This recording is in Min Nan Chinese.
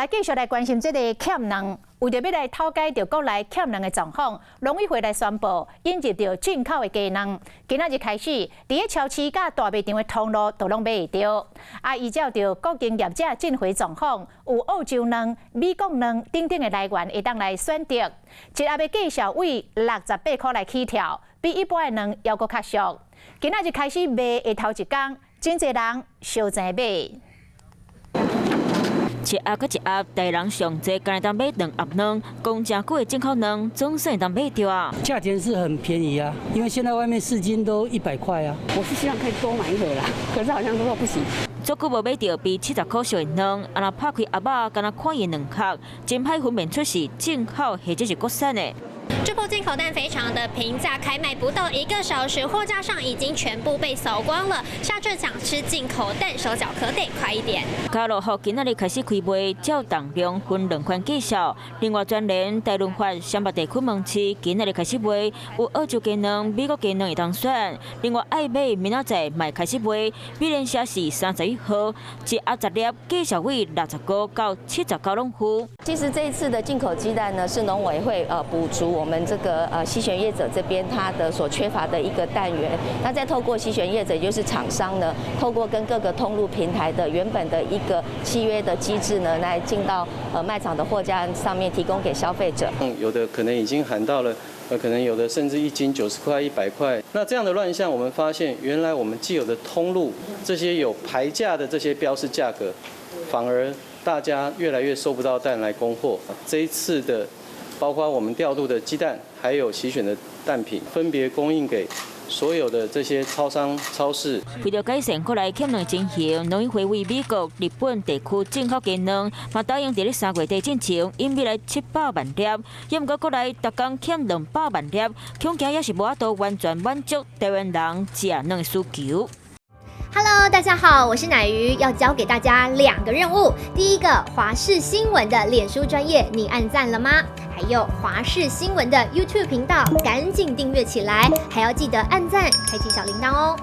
來繼續來關心這个欠卵，為著欲來透解著國內欠卵的狀況，農委會來宣布引入著進口的雞卵。今仔日開始，佇咧超市佮大賣場的通路都攏買會著。啊，依照著國營業者進貨狀況，有澳洲卵、美國卵等等的來源會當來選擇。一盒的價數為68箍來起跳，比一般的卵猶閣較俗。今仔日開始賣的頭一工，真濟人相爭買。一盒閣一盒，台人上濟，敢會當買兩盒卵，講誠久的進口卵，總算會當買著啊。價錢是很便宜啊，因為現在外面4斤都100塊啊。我是希望可以多買一盒啦，可是好像都說不行。足久無買著比70箍俗的卵，啊若拍開盒仔，敢若看伊卵殼，真歹分辨出是進口或者是國產的。這波進口蛋非常的平價，開賣不到一個小時，貨架上已經全部被掃光了。下次想吃進口蛋，手腳可得快一點。家樂福今仔日開始開賣，照重量分兩款介紹。另外，全聯、大潤發、雙北地區門市今仔日開始賣，有澳洲雞卵、美國雞卵會當選。另外，愛買明仔載嘛開始賣，美聯社是31號，一盒10粒，價數為60箍到79攏有。其實這一次的進口雞蛋呢，是農委會補足我們這個篩選業者這邊他的所缺乏的一個蛋源。那再透過篩選業者，也就是廠商呢，透過跟各個通路平台的原本的一個契約的機制呢，來進到賣場的貨架上面提供給消費者。有的可能已經喊到了，可能有的甚至一斤90塊、100塊。那這樣的亂象，我們發現原來我們既有的通路這些有牌價的這些標示價格，反而大家越來越收不到蛋來供貨。這一次的，包括我們調度的雞蛋，還有洗選的蛋品，分別供應給所有的這些超商、超市。為著改善國內欠卵情形，農委會為美國、日本地區進口雞卵，嘛答應佇咧3月底進前引入來700萬粒。猶毋過國內逐工欠200萬粒，恐驚猶是無法度完全滿足台灣人食卵的需求。 Hello，大家好，我是乃瑜，要交給大家兩個任務。第一個，華視新聞的臉書專頁，你按讚了嗎？還有華視新聞的 YouTube 頻道，趕緊訂閱起來，還要記得按讚，開啟小鈴鐺哦。